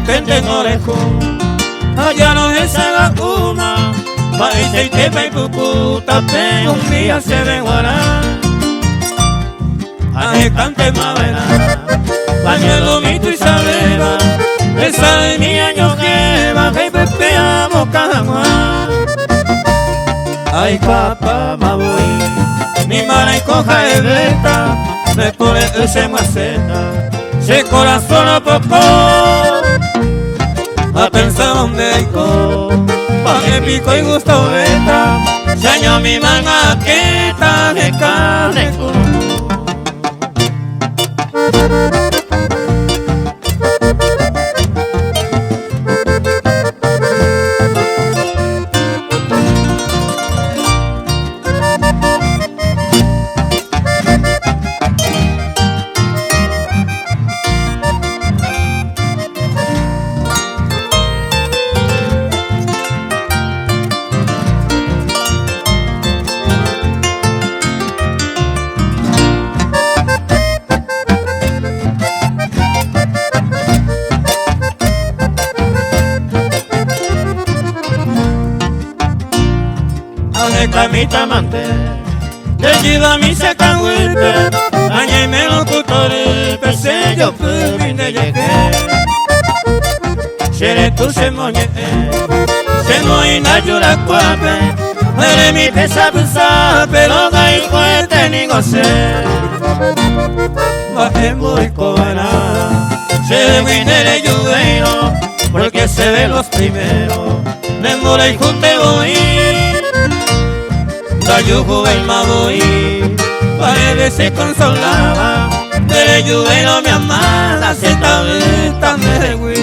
repente no reju Ha rohechaga'úma Mba'eichaitépa ipuku tape umi chéve g̃uarã Ahekántema va'erã Pañuelomi tuichavéva Tesaymi añohéva Ha ipype amokã hag̃ua Aikuaapáma voi Ni maraiko ha'evéta Nepore'ỹ chemyasẽta Che korasõ ropoko Apensa donde aiko Mba'e piko igustovéta Che añomi mangakẽta heka reko. Ahekamítamante nde jyvami che kanguýpe añeimérõ ku torýpe che jopými nde jehe che retu che moñe'ẽ che moĩna jurakuápe eremi techapysápe róga ikuete ningo che mba'e mboikova'erã chehegui nderejuvéirõ porque chéve los primero ne mborayhúnte voi ndajuhuvéima voi mba'eve che consoláva nderejuvéirõ mi amada che tavýta ndehegui.